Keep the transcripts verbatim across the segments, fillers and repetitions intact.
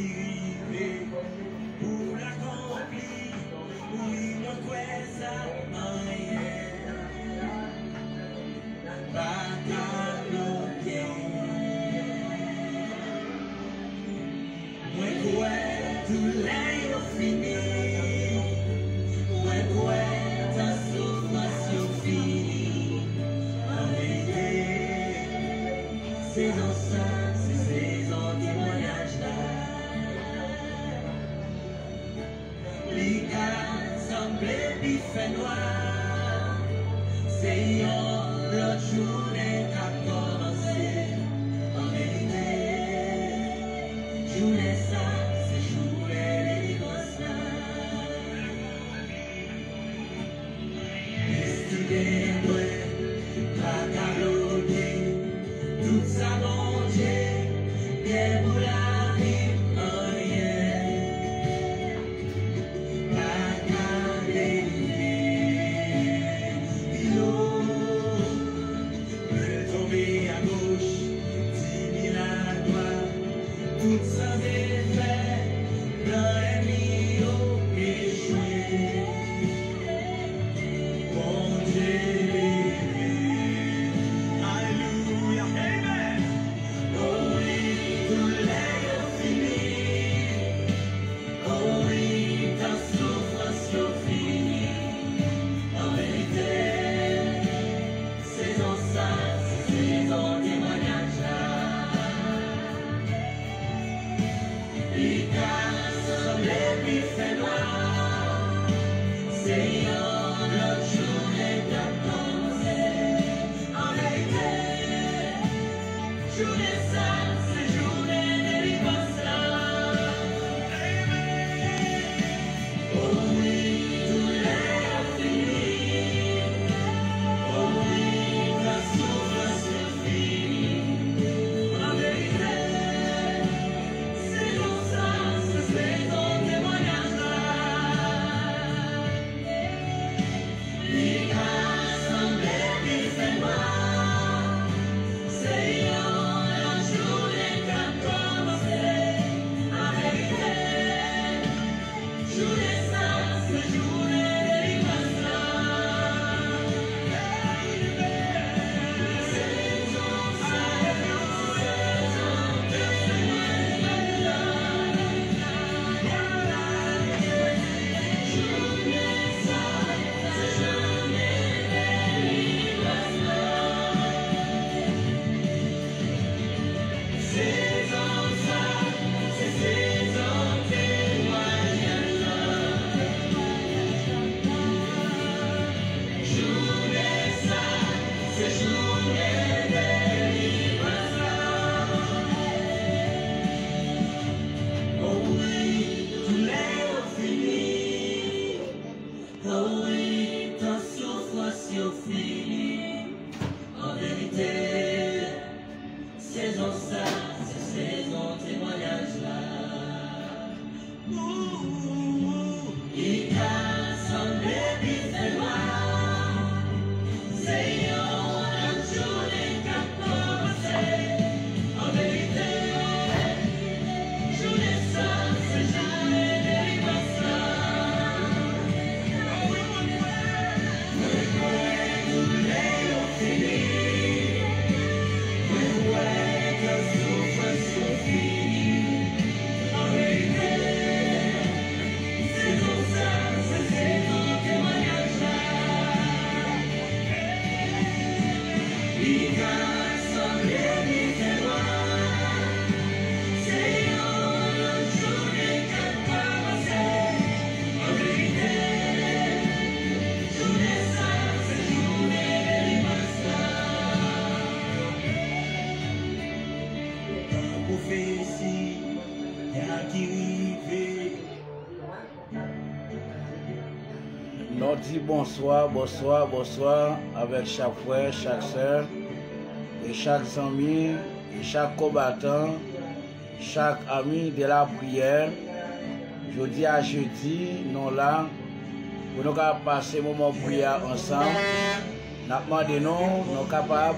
rive pou l akonpli. Wi, mwen kwè sa, anyen pa ka bloke. Mwen kwè doulè yo fini. Mwen kwè tan soufrans yo fini. An verite, sezon sa, se sezon temwayaj la. Li ka sanble pi fè nwa, se yon lòt jounen k ap kòmanse. An verite, jounen sa, se jounen delivrans la. Destine mwen pa ka bloke tout sa Bondye gen pou lavi m, anyen pa ka delivre m. Yo, mwen tonbe agoch, di mil adwat, tout san efè, plan ènmi yo echwe. Bondye leve. Alelouya. Amen. O wi, doulè yo fini. O wi, tan soufrans yo fini. An verite, sezon sa, se sezon temwayaj la. Li ka sanble pi fè nwa, se yon lòt jounen k ap kòmanse. An verite, jounen sa, se jounen delivrans la. Amen. O wi, doulè yo fini. O wi, tan soufrans yo fini. An verite, sezon sa, se sezon temwayaj la. Li ka sanble pi fè nwa, se yon lòt jounen k ap kòmanse. An verite, jounen sa, se jounen delivrans la. Sezon sa, sezon temwayaj la. Jounen sa, se jounen delivrans la. Sezon sa, se sezon temwayaj la. Jounen sa, se jounen delivrans la. O wi, doulè yo fini. O wi, tan soufrans yo fini. An verite, sezon sa, se sezon temwayaj la. Li ka sanble pi fè nwa, se yon lòt jounen k ap kòmanse. An verite, jounen sa, se jounen delivrans la. Mwen kwè doulè yo fini. Mwen kwè ke soufrans yo fini. An verite, sezon sa, se sezon temwayaj la. Li ka sanble pi fè nwa. Se yon lòt jounen k ap kòmanse. An verite, jounen sa, se jounen delivrans la. Tan pwofesi a ki rive. Nou di bonswa, bonswa, bonswa avèk chak frè, chak sè, e chak zanmi, e chak konbatan, chak ami de la priyè. Jodi a jedi, nou la pou nou kapab pase moman priyè ansanm. N ap mande nou, nou kapab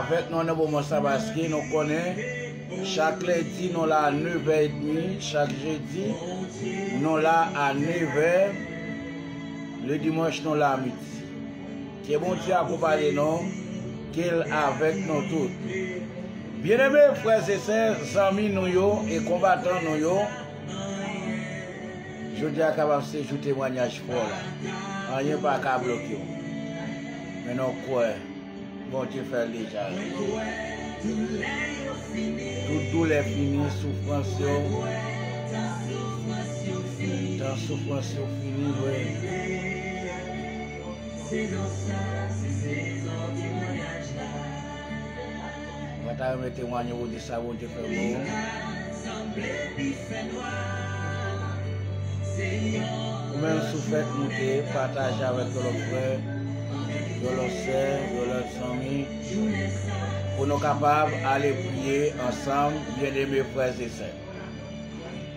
avèk nou nan moman sa, paske nou konnen Chak lendi, nou la a nevè edmi. Chak jedi, nou la a nevè. Le dimanche, nou la a midi. Ke Bondye akonpaye nou, ke l avèk nou tout. Byeneme frè e sè, zanmi nou yo e konbatan nou yo, jodi a kapab se jou temwayaj fò la. Anyen pa ka bloke w. Men nou kwè. Bondye fè l deja. Tout doulè fini, soufrans yo. Tan soufrans yo fini vre. Mwen ta renmen temwanye pou di sa Bondye fè pou ou. Ou menm si w fèk moute, pataje avèk yon lòt frè, yon lòt sè, yon lòt zanmi, pou nou kapab ale priye ansanm, byeneme frè e sè.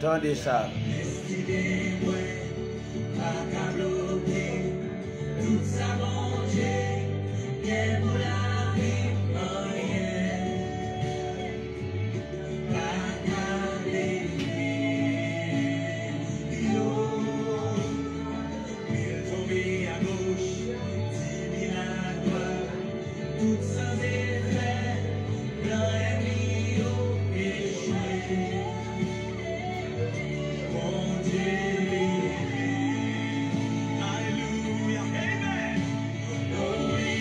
Tande sa. Tout sa Bondye gen pou lavi m, anyen pa ka detwi yo. Mil tonbe agoch, di mil adwat, tout san efè, plan ènmi yo echwe. Bondye beni. Alelouya. Amen. O wi,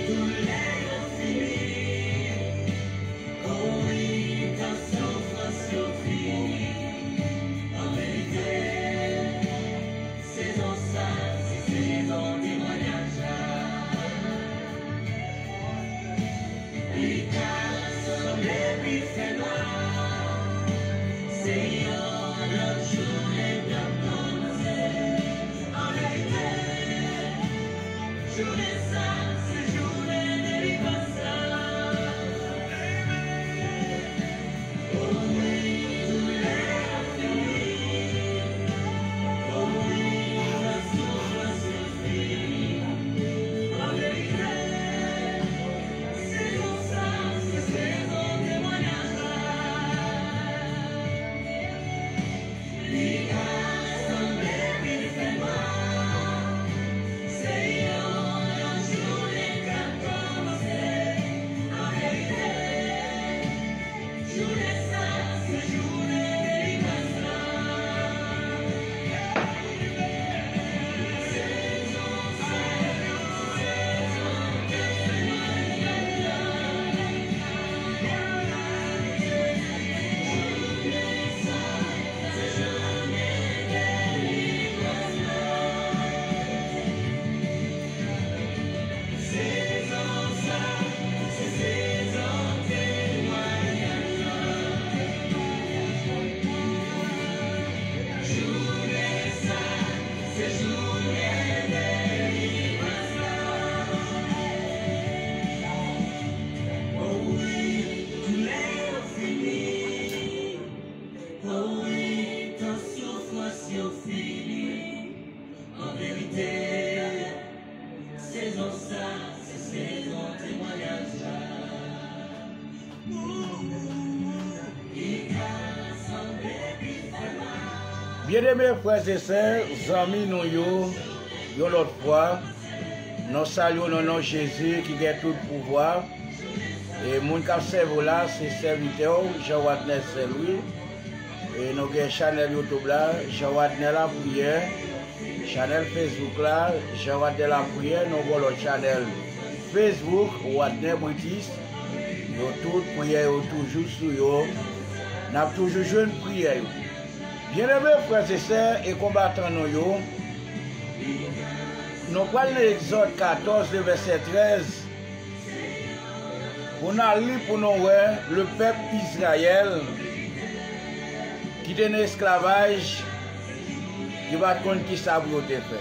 doulè yo fini. O wi, tan soufrans yo fini. An verite, sezon sa, se sezon temwayaj la. Li ka sanble pi fè nwa. Se yon lòt jounen k ap kòmanse. An verite, jounen sa, se jounen delivrans la. Amen. An verite, sezon sa, se sezon temwayaj la. Li ka sanble pi fè mal. Byeneme frè e sè, zanmi nou yo, yon lòt fwa, nou salye w nan non Jezi ki gen tout pouvwa. E moun k ap sèvi w la, se sèvitè w, Jean Wadner Saint Louis. E nou gen chanèl YouTube la, Jean Wadner Lapriyè. Chanèl Facebook la, Jean Wadner Lapriyè. Nou gen lòt chanèl Facebook, Wadner Britis. Yo tout, priyè yo toujou sou yo. N ap toujou jwenn priyè yo. Byeneme frè e sè e konbatan nou yo, nou pral nan Egzòd katòz, de vèsè trèz, pou n al li pou nou wè lepèp Izrayèl ki te nan esklavaj, yo pa t konn kisa pou yo te fè.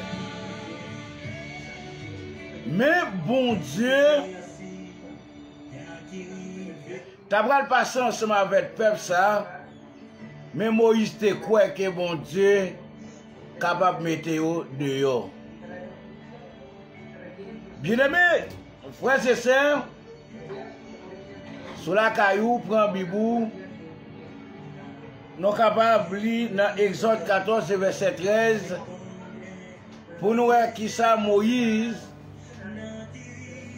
Men Bondye ta pral pase ansanm avèk pèp sa a, men Moyiz te kwè ke Bondye kapab mete yo deyò. Byeneme, frè e sè, si w lakay ou, pran Bib ou, Nou kapab li nan Egzòd katòz e vèsè trèz pou nou wè kisa Moyiz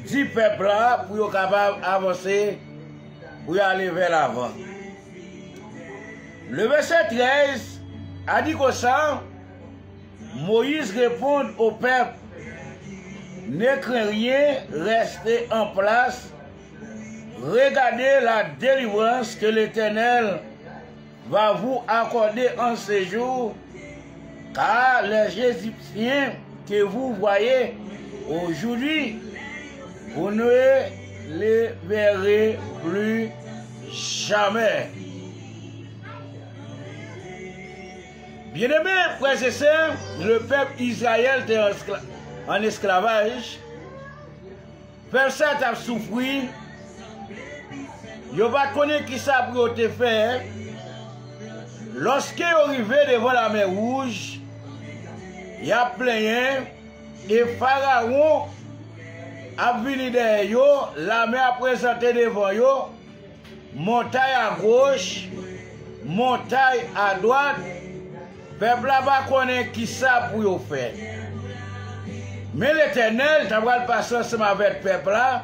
di pèp la pou yo kapab avanse, pou yo ale vè lavan. Le verset treize a dit comme ça, Moïse répond au peuple, ne crains rien, restez en place, regardez la délivrance que l'Éternel va vous accorder en ce jour, car les Égyptiens que vous voyez aujourd'hui, vous ne les verrez plus jamais. Bien-aimés frères et sœurs, le peuple Israël était en escla- en esclavage. Pèp sa t ap soufri. Yo pa t konnen kisa pou yo te fè. Lòske yo rive devan Lamè Wouj, y ap plenyen, e Farawon ap vini dèyè yo, lame ap prezante devan yo, montay agoch, montay adwat, pèp la pa konnen kisa pou yo fè. Men Letènèl ta pral pase ansanm avèk pèp la.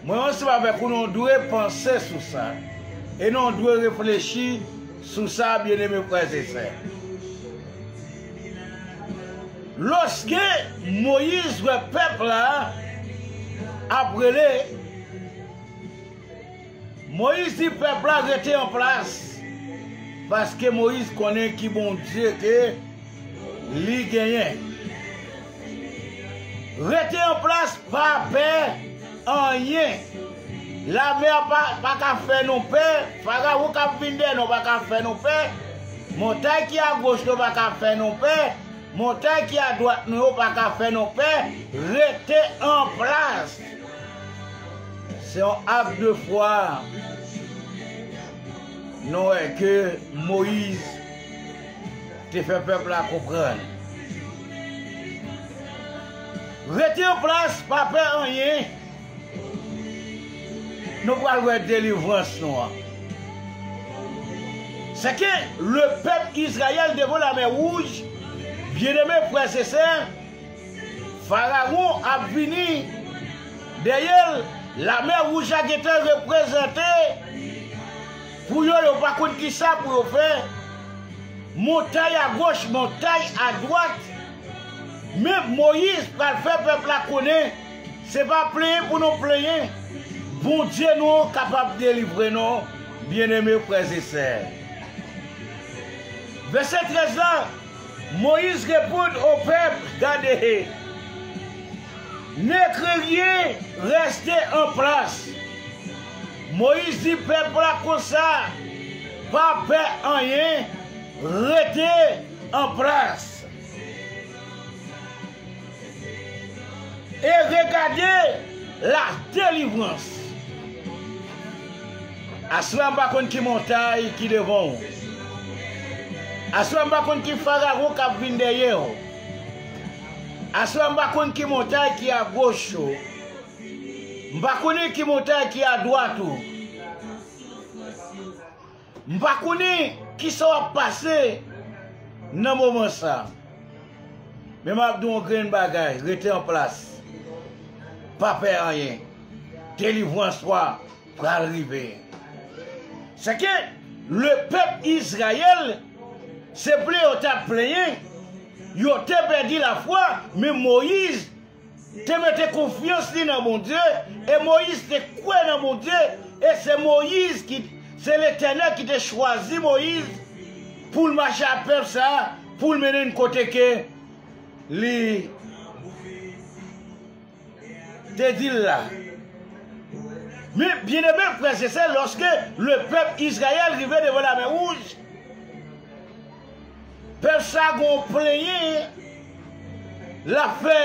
Mwen ansanm avèk ou, nou dwe panse sou sa. E nou dwe reflechi sou sa, byeneme frè e sè. Lòske Moyiz wè pèp la ap rele, Moyiz di pèp la rete an plas, paske Moyiz konnen ki Bondye ke li genyen. Rete an plas, pa pè anyen. Lame a pa, pa ka fè nou pè, Farawon k ap vin dèyè nou pa ka fè nou pè, montay ki agoch nou pa ka fè nou pè, montay ki adwat nou yo pa ka fè nou pè, rete an plas. Se yon ak de fwa. Nou wè ke Moyiz te fè pèp la konprann. Rete an plas, pa pè anyen. Nou pral wè delivrans nou an. C'est que le peuple Israël devant la mer Rouge, bien-aimés frères et sœurs, Farawon ap vini dèyè l, Lamè Wouj la gentan reprezante pou yo, yo pa konn kisa pou yo fè. Montay agoch, montay adwat. Men Moyiz pral fè pèp la konnen, se pa plenyen pou nou plenyen. Bondye nou kapab delivre nou, byeneme frè e sè. Vèsè trèz la, Moyiz reponn o pèp, gade, ne craignez rien, restez en place. Moyiz di pèp la konsa, pa pè anyen, rete an plas. E regade la delivrans. Aswè a m pa konn ki montay ki devan w. Aswè a m pa konn ki Farawon k ap vin dèyè w. Aswè a m pa konn ki montay ki agoch ou. M pa konnen ki montay ki adwat ou. M pa konnen kisa w ap pase nan moman sa. Men m ap di w yon grenn bagay, rete an plas. Pa pè anyen. Delivrans ou a pral rive. C'est que le peuple Israël, se plenyen yo t ap plenyen, yo te pèdi lafwa, men Moyiz te mete konfyans li nan Bondye, e Moyiz te kwè nan Bondye, e se Moyiz ki, se Letènèl ki te chwazi Moyiz pou l mache ak pèp sa a, pou l mennen n kote ke li te di l la. Men, byeneme frè e sè, lòske le pèp Izrayèl rive devan Lamè Wouj, pèp sa gon plenyen l ap fè.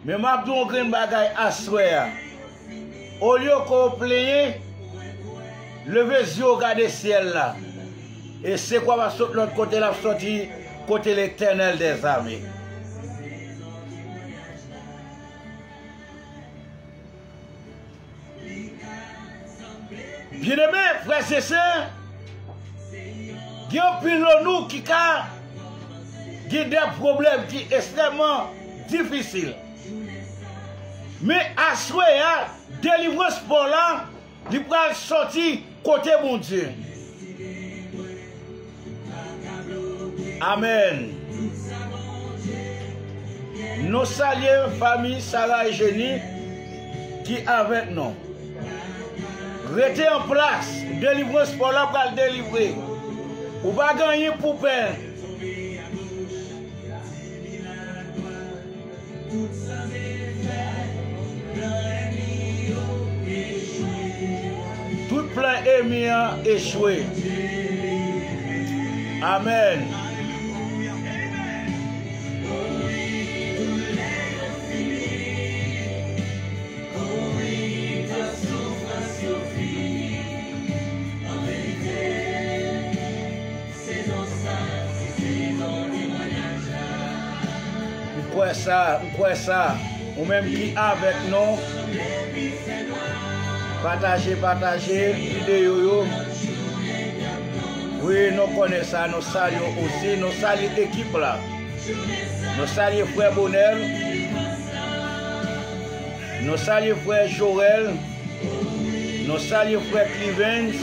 Men m ap di w yon grenn bagay aswè a. Olye ke w plenyen, leve zye w gade syèl la. E sekwa p ap sot lòt kote, l ap soti kote Letènèl dèzame. Byeneme frè e sè, Gen anpil nan nou ki ka gen de pwoblèm ki ekstrèmman difisil. Men aswè a, delivrans pa w la, li pral sòti kote Bondye. Amèn. Nou salye fanmi Sara e Jeni ki avèk nou. Rete an plas, delivrans pa w la pral delivre. Ou pa gen anyen pou pè. Tout plan enmi an echwe. Amèn. M kwè sa, m kwè sa. Ou menm ki avèk nou, pataje, pataje videyo yo. Wi, nou konnen sa, nou salye w osi, nou salye ekip la. Nou salye frè Bonèl. Nou salye frè Jorèl. Nou salye frè Clivens.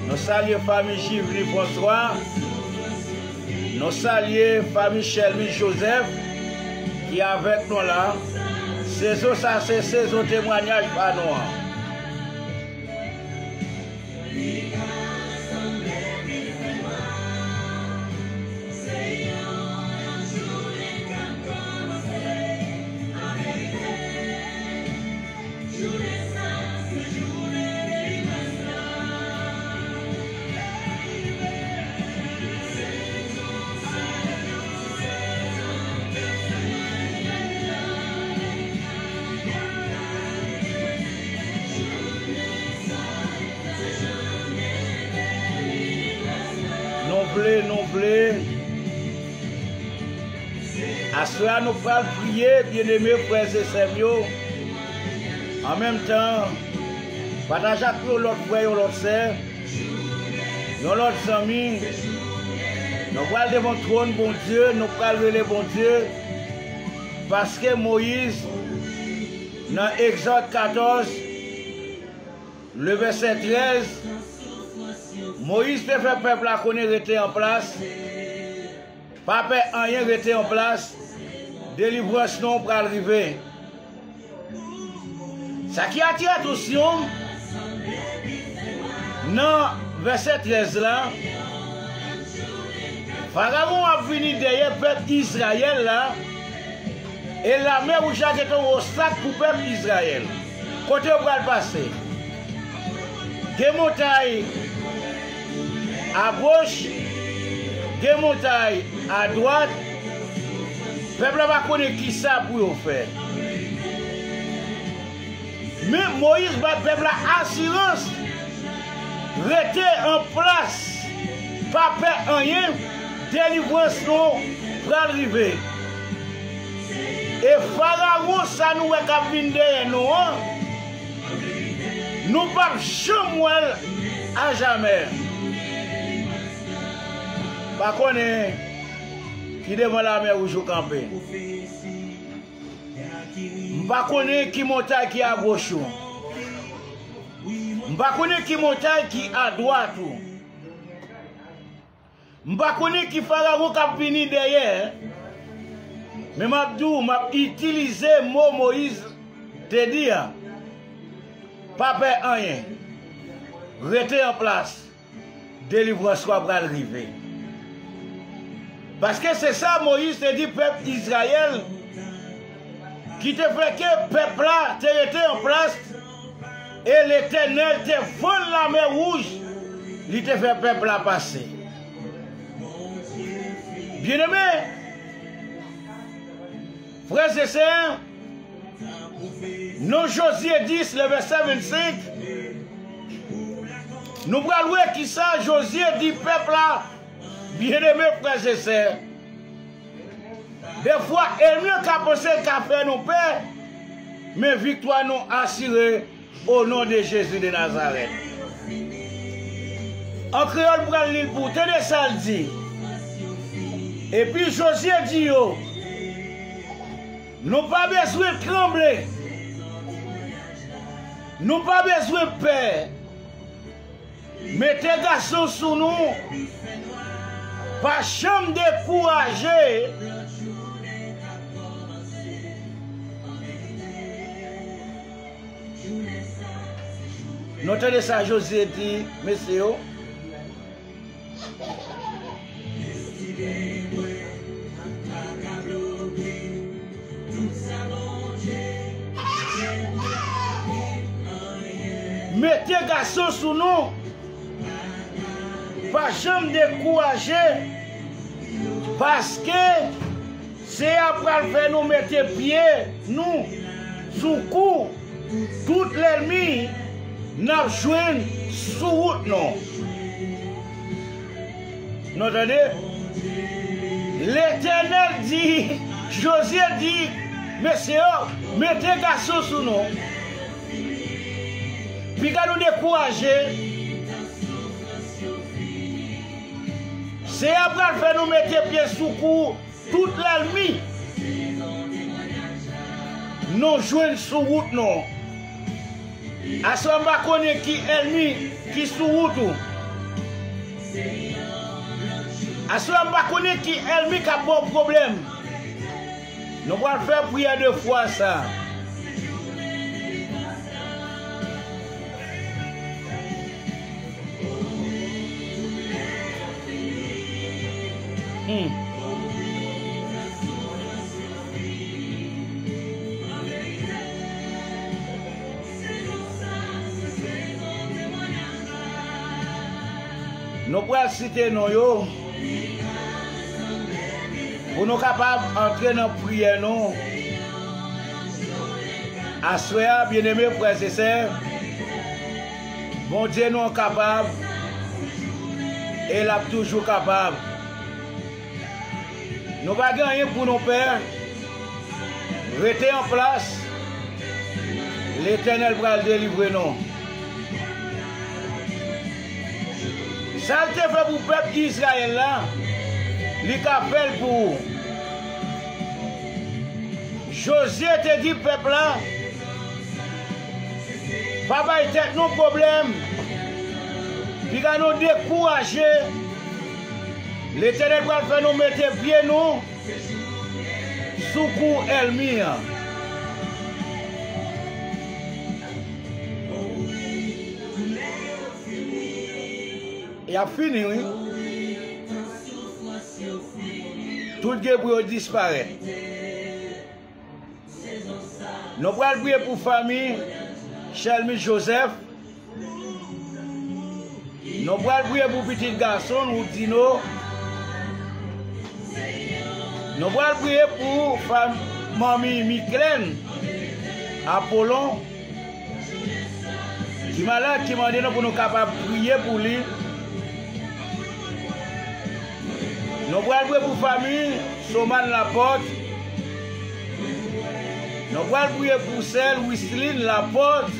Nou salye fanmi Jivli François. Nou salye fanmi Chèlmi Joseph ki avèk nou la. Sezon sa se sezon temwanyaj pa nou an. Nou vle, nou vle. Aswè a nou pral priye, byeneme frè e sè m yo. An menm tan, pataje ak yon lòt frè, yon lòt sè, yon lòt zanmi. Nou pral devan twòn Bondye, nou pral rele Bondye. Paske Moyiz, nan Egzòd katòz, le vèsè trèz, Moyiz te fè pèp la konnen rete an plas. Pa pè anyen, rete an plas. Delivrans nou pral rive. Sa ki atire atansyon nan vèsè trèz la, Farawon ap vini dèyè pèp Izrayèl la, e lamè wouj la gentan obstak pou pèp Izrayèl. Kote yo pral pase? Gen montay agoch, gen montay adwat. Pèp la pa konnen kisa pou yo fè. Men Moyiz bay pèp la asirans, rete an plas, pa pè anyen, delivrans nou pral rive. E Farawon sa nou wè k ap vin dèyè nou an, nou p ap janm wè l ajamè. Pa konnen ki devan lamè wouj ou kanpe. M pa konnen ki montay ki agoch ou. M pa konnen ki montay ki adwat ou. M pa konnen ki Farawon k ap vini dèyè. Men m ap di w, m ap itilize mo Moyiz te di a. Pa pè anyen. Rete an plas. Delivrans ou a pral rive. Paske se sa Moyiz te di pèp Izrayèl, ki te fè ke pèp la te rete an plas, e Letènèl te vann lamè wouj, li te fè pèp la pase. Byeneme, frè e sè, nan Jozye dis, le vèsè vennsenk, nou pral wè kisa Jozye di pèp la, byeneme frè e sè. Defwa, ènmi an ka panse l ka fè nou pè, men viktwa nou asire. O non de Jezi de Nazarèt. An kreyòl, m pral li l pou w. Tande sa l di. Epi Jozye di yo, nou pa bezwen tranble. Nou pa bezwen pè. Mete gason sou nou. Pa janm dekouraje. Nou tande sa Jozye di mesye yo. Mete gason sou nou. Pa janm dekouraje. Paske Seyè a pral fè nou mete pye nou sou kou tout lènmi n ap jwenn sou wout nou. Nou tande? Letènèl di, Jozye di, mesye yo, mete gason sou nou. Piga nou dekouraje. Seyè a pral fè nou mete pye sou kou tout lènmi nou jwenn sou wout nou. Aswè m pa konnen ki ènmi ki sou wout ou. Aswè m pa konnen ki ènmi k ap ba w pwoblèm. Nou pral fè priyè de fwa sa. Hmm. Nou pral site non yo pou nou kapab antre nan priyè nou. Aswè a, byeneme frè e sè, Bondye nou an kapab e l ap toujou kapab. Nou pa gen anyen pou nou pè. Rete an plas. Letènèl pral delivre nou. Sa l te fè pou pèp Izrayèl la, li ka fè l pou ou. Jozye te di pèp la, pa bay tèt nou pwoblèm. Piga nou dekouraje. Letènèl pral fè nou mete pye nou sou kou ènmi an. Y ap fini, wi. Tout gen pou yo disparèt. Nou pral priye pou fanmi Chelmy Joseph. Nou pral priye pou pitit gason l, Woodino. Nou pral priye pou fanm, manmi Miklèn Apolon, ki malad, ki mande nou pou nou kapab priye pou li. Nou pral priye pou fanmi Soman Lapòt. Nou pral priye pou sè l Wislin Lapòt.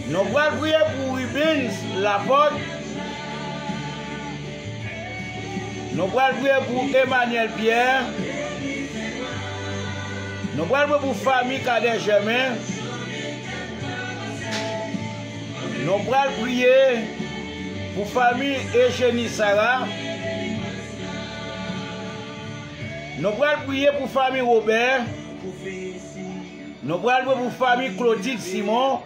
Nou pral priye pou Rubens Lapòt. Nou pral priye pou Emmanuel Pierre. Nou pral priye pou fanmi Cadet Germain. Nou pral priye pou fanmi Eugénie Sarah. Nou pral priye pou fanmi Robert. Nou pral priye pou fanmi Claudine Simon.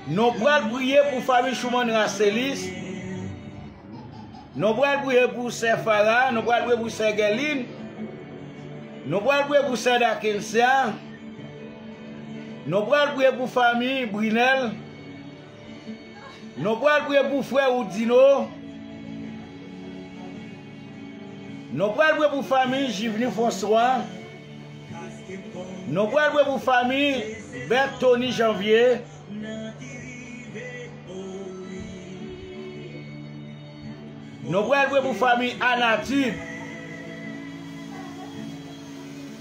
Nou pral priye pou fanmi Chouman Racelis. Nou pral priye pou sè Farah. Nou pral priye pou sè Guerline. Nou pral priye pou sè Dakensia. Nou pral priye pou fanmi Brinel. Nou pral priye pou frè Woodino. Nou pral priye pou fanmi Jivny François. Nou pral priye pou fanmi Berthony Janvier. Nou pral priye pou fanmi Anatib.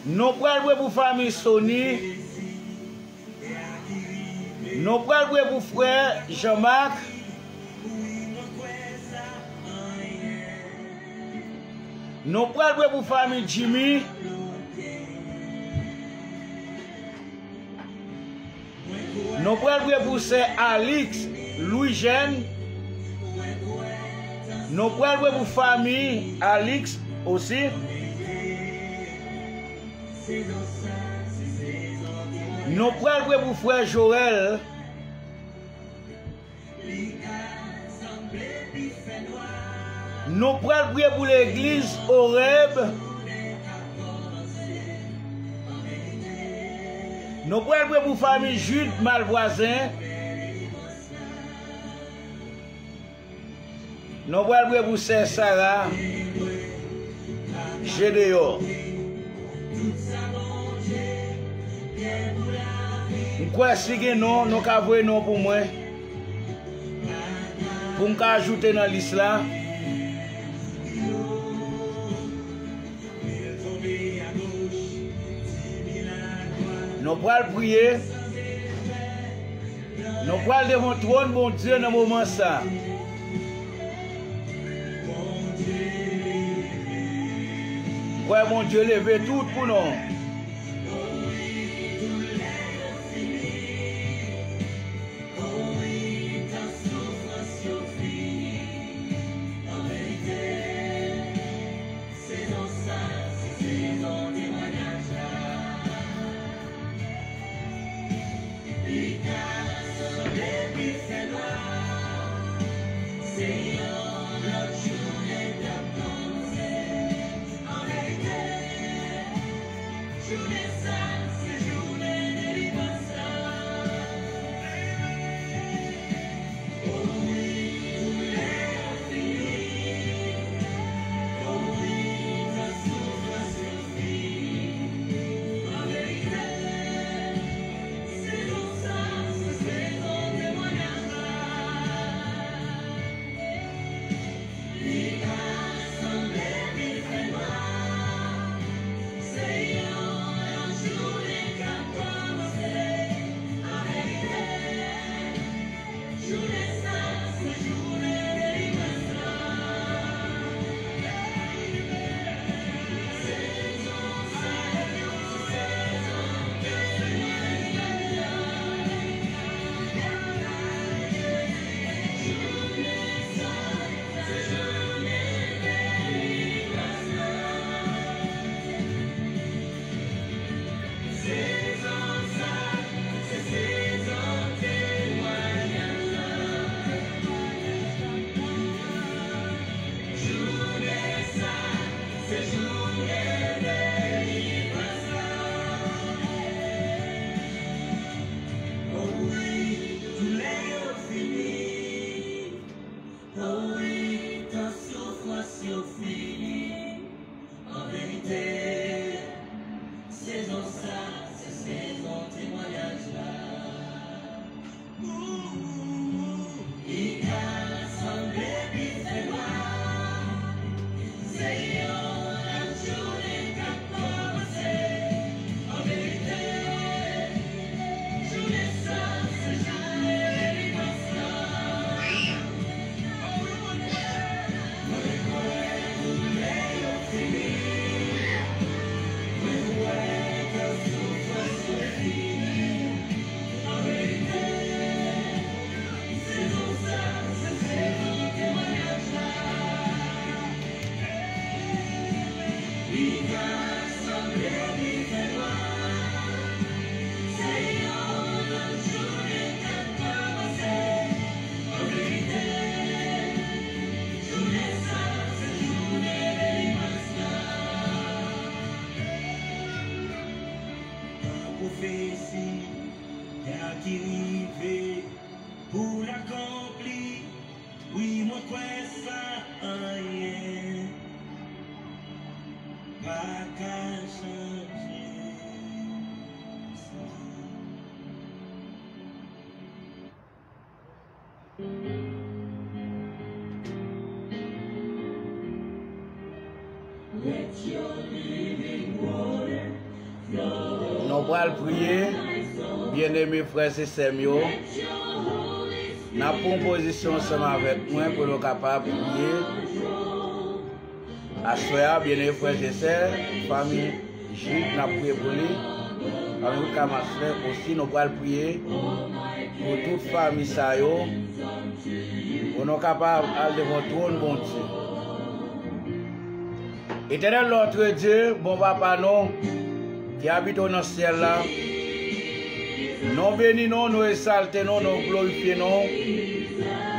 Nou pral priye pou fanmi Sony. Nou pral priye pou frè Jean-Marc. Nou pral priye pou fanmi Jimmy. Nou pral priye pou sè Alix, Louis Jeune. Nou pral priye pou fanmi Alix osi. Nou pral priye pou frè Joël. Nou pral priye pou legliz Oreb. Nou pral priye pou fanmi Jude Malvoisin. Nou pral priye pou sè Sara Jedeyò. M kwè si gen non, nou ka voye non pou mwen. Pou m ka ajoute nan lis la. Nou pral priye. Nou pral devan twòn Bondye nan moman sa. Kwè Bondye leve tout pou nou. Sezon sa, se sezon temwayaj la. Li ka sanble pi fè nwa. Se yon lòt jounen k ap kòmanse. An verite, jounen sa, se jounen delivrans la. An verite, sezon sa, se sezon temwayaj la. Li ka sanble pi fè nwa. Se yon lòt jounen k ap kòmanse. An verite, jounen sa, se jounen delivrans la. Pwofesi ki rive pou l akonpli. Wi, mwen kwè sa, anyen pa ka chanje sa. Nou pral priye. Byeneme frè e sè m yo, n ap pran pozisyon ansanm avèk mwen pou nou kapab priye. Aswè a, byeneme frè e sè, fanmi Jid, n ap priye pou li. Fanmi Ruth Kamaslè osi, nou pral priye pou tout fanmi sa yo, pou nou kapab al devan twòn Bondye. Etènèl, notre Dieu, bon Papa nou, ki abite w nan syèl la, nou beni nou, nou egzalte nou, nou glorifye nou.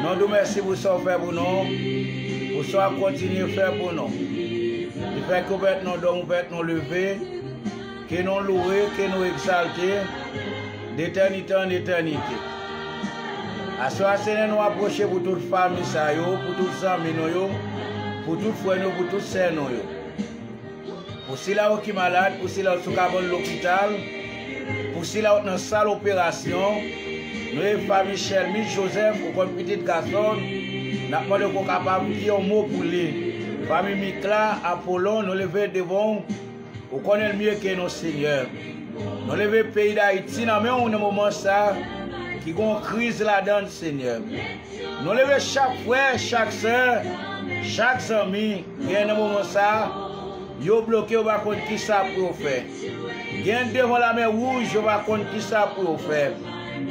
Nou di w mèsi pou sa w fè pou nou, pou sa w ap kontinye fè pou nou. Li fè ke w pèmèt nou dòmi, w pèmèt nou leve, ke nou louwe, ke nou egzalte, d etènite an etènite. Aswè a, Senyè, nou apwoche pou tout fanmi sa yo, pou tout zanmi nou yo, pou tout frè nou, pou tout sè nou yo. Pou sila yo ki malad, pou sila yo sou kabann lopital, pou sila yo nan sal operasyon, nou e fanmi Chèlmi Joseph, ou konn pitit gason, n ap mande w kapab di yon mo pou li. Fanmi Mikla, Apolon, nou leve devan w, ou konnen l mye ke nou, Senyè. Nou leve peyi Dayiti nan men w nan moman sa, ki gon kriz ladan l, Senyè. Nou leve chak frè, chak sè, chak zanmi, gen nan moman sa, yo bloke, yo pa konn kisa pou yo fè. Gen devan lamè wouj, yo pa konn kisa pou yo fè.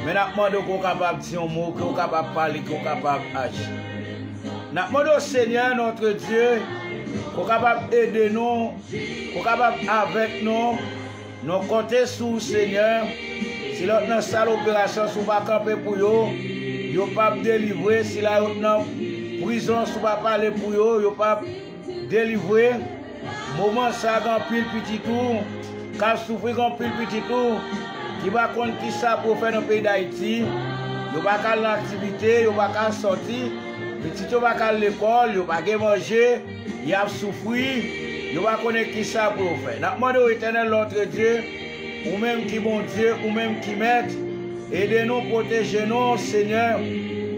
Men n ap mande w ke w kapab di yon mo, ke w kapab pale, ke w kapab aji. N ap mande w, Senyè, notre Dieu, ke w kapab ede nou, ke w kapab avèk nou. Nou konte sou w, Senyè. Sila yo t nan sal operasyon, si w pa kanpe pou yo, yo p ap delivre. Sila yo t nan prizon, si w pa pale pou yo, yo p ap delivre. Moman sa, gen anpil pitit ou k ap soufri, gen anpil pitit ou ki pa konn kisa pou yo fè nan peyi Dayiti. Yo pa ka al nan aktivite, yo pa ka sòti. Pitit yo pa ka al lekòl, yo pa gen manje, y ap soufri, yo pa konnen kisa pou yo fè. N ap mande w, Etènèl, notre Dieu, ou menm ki Bondye, ou menm ki Mèt, ede nou, pwoteje nou, Senyè.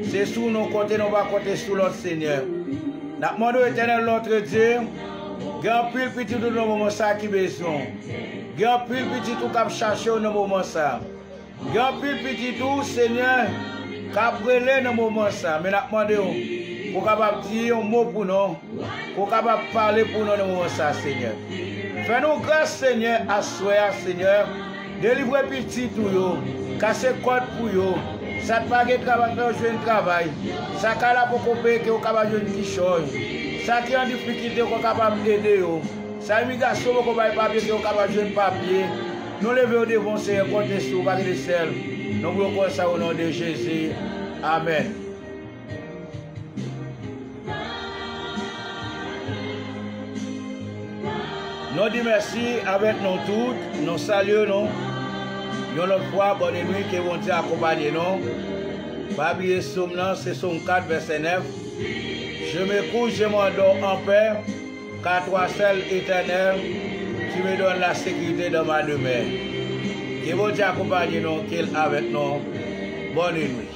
Se sou nou konte, nou pa konte sou lòt, Senyè. N ap mande w, Etènèl, notre Dieu, gen anpil pitit ou nan moman sa ki bezwen w. Gen anpil pitit ou k ap chache w nan moman sa. Gen anpil pitit ou, Senyè, k ap rele nan moman sa, men n ap mande w pou w kapab di yon mo pou nou, pou w kapab pale pou nou nan moman sa, Senyè. Fè nou gras, Senyè, aswè a, Senyè. Delivre pitit ou yo, kase kòd pou yo. Sa k pa gen travay, fè yo jwenn travay. Sa k la poko peye, ke yo kapab jwenn kichòy. Sa ki an difikilte, ke w kapab ede yo. Sa imigrasyon poko bay papye, ke yo kapab jwenn papye. Nou leve yo devan w, Senyè, konte sou ou, pa kite sèl. Nou priye w konsa, o non de Jezi. Amèn. Nou di mèsi avèk nou tout, nou salye nou. Yon lòt fwa, bòn nwi, ke Bondye akonpanye nou. Pa bliye sòm nan, se sòm kat, vèsè nèf. Je me couche, je m'endors en paix, car toi seul, Éternel, tu me donnes la sécurité dans ma demeure. Ke Bondye akonpanye nou, ke l avèk nou. Bòn nwi.